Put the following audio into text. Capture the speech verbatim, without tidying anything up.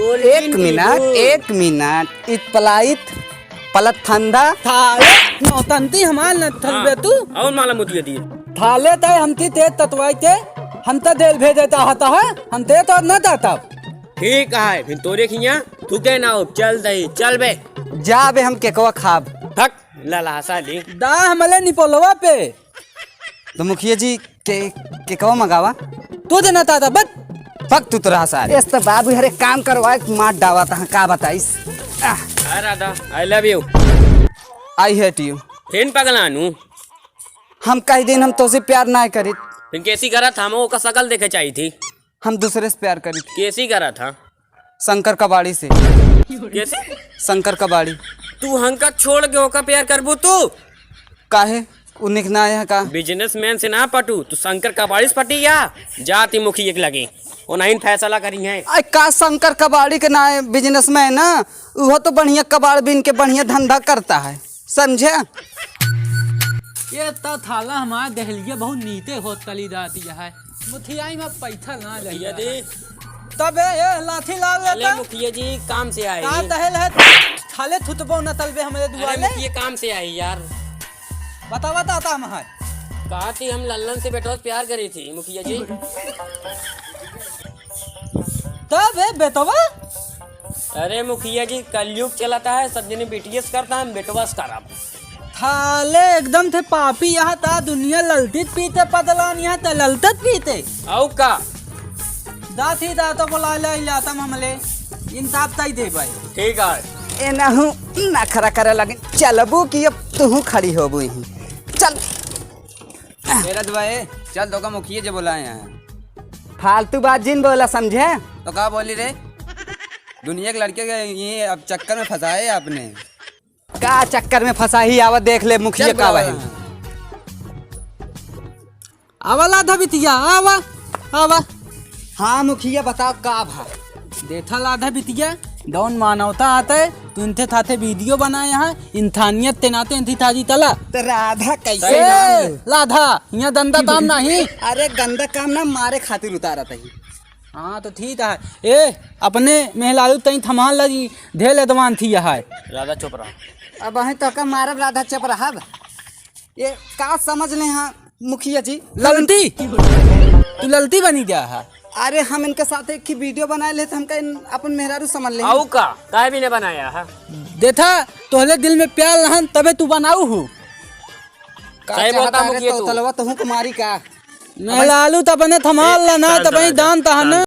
एक मिनट, एक मिनट, इत पलाइत, पलत फंदा। थाले नौतंती हमार न थलबे तू। और माला मुतिया दिए। थाले तय हमती तेज ततवाई के, हम त देल भेजे चाहता है, हम ते तो न जाता। ठीक है, फिर तोरे खिया थुके ना हो, चल दही, चल बे। जा बे, हम केकवा खाब। थक, ललासा ली। दा हमले निपोलवा पे। तो मुखिया जी, के, केकवा मंगावा? तू देना ताता, बत। पक तू तो रहा सारे। इस तो बाबू हरे काम करवाए, मार डावा तहाँ, का बताइस? आह। अरे दा, I love you। I hate you। फिन पगलानू। हम कई दिन हम तोसे प्यार ना करित। फिर कैसी करत हम ओका शकल देखे चाहिए थी? हम दूसरे से प्यार करित। कैसी करत हा? शंकर कबाड़ी से। कैसे? शंकर कबाड़ी। तू हमका छोड़ के ओका प्यार करबू तू? काहे? उ निक ना आया का? Businessman से ना पटू, तू शंकर कबाड़ी से पटी या? जाती मुखी एक लगे। वो नहीं फैसला करी है। अरे का शंकर कबाड़ी के ना है, businessman ना, वो तो बढ़िया कबाड़ बीन के बढ़िया धंधा करता है, समझे? ये तो थाला हमार दहलिया बहुत नीते होत तली जाती है। मुखियाई में पैसा ना लगे। मुखिया जी। तब ए, ए, लाठी लाल अरे लेता। मुखिया जी, काम से आए। का दहेल है? थाले थुतबो न तलबे हमरे अरे दुआले। मुखिया, काम से आई यार। बता, बता, बता, महर। कहा थी हम लल्लन से बेटवा से प्यार करी थी, मुखिया जी। तब ए, बेटवा? अरे मुखिया जी, कलयुग चलता है, सब जने बिटियस करता है, हम बेटवा से करब। थाले एकदम थे पापी, यहाँ ता दुनिया ललतित पीते पतलान, यहाँ ता ललतत पीते। आउ का? दाती दातो बोला ले इलातम हमले, इंसाफ तई दे भाई। ठीक है। ए नहु नखरा करे लगे, चलबू कि अब तुहू खड़ी होबू ही। चल। ए रजवा, ए, चल, तोका मुखिया जी बोलाए हैं। फालतू बात जिन बोला, समझे? तो का बोली रे? दुनिया के लड़के के ये अब चक्कर में फंसाए आपने। का चक्कर में फंसा ही? आवा देख ले मुखिया चल का बोला वही। हैं। आवा लाधा बिटिया, आवा, आवा। हाँ मुखिया, बताओ का भा? देखा लाधा बिटिया, डॉन मानवता आते, तू इनते थाते video बनाए यहाँ, इंसानियत ते नाते इनती ताजी तला। तो राधा कैसे ए, नाम है? लाधा, यहाँ गंदा काम नहीं। अरे गंदा काम ना, मारे खातिर उतारत ही। हाँ तो ठीक है। ए, अपने मेहलारू तई थमान ला जी, ढेर एदवान थी यहाँ। राधा चुप रहा। अब अहें तो का मारब, राधा चुप रहब। ये का समझ ले हाँ मुखिया जी? ललती? तू ललती बनी गया है? अरे हम इनके साथ एक ही video बनाए ले तो हमका इन, अपन मेहरारू समझ ले। आऊ का? काहे भी नहीं बनाया है? देखा, तोहले दिल में प्यार रहन तबे तू बनाऊ हो। का सही बोलता चाहता रे मुखिया तो तू। तलवा तोहू को मारी का? मेहलारू तो अपने थमाल ए, ला ना, शांत तबे रह जा, दान तहा ना।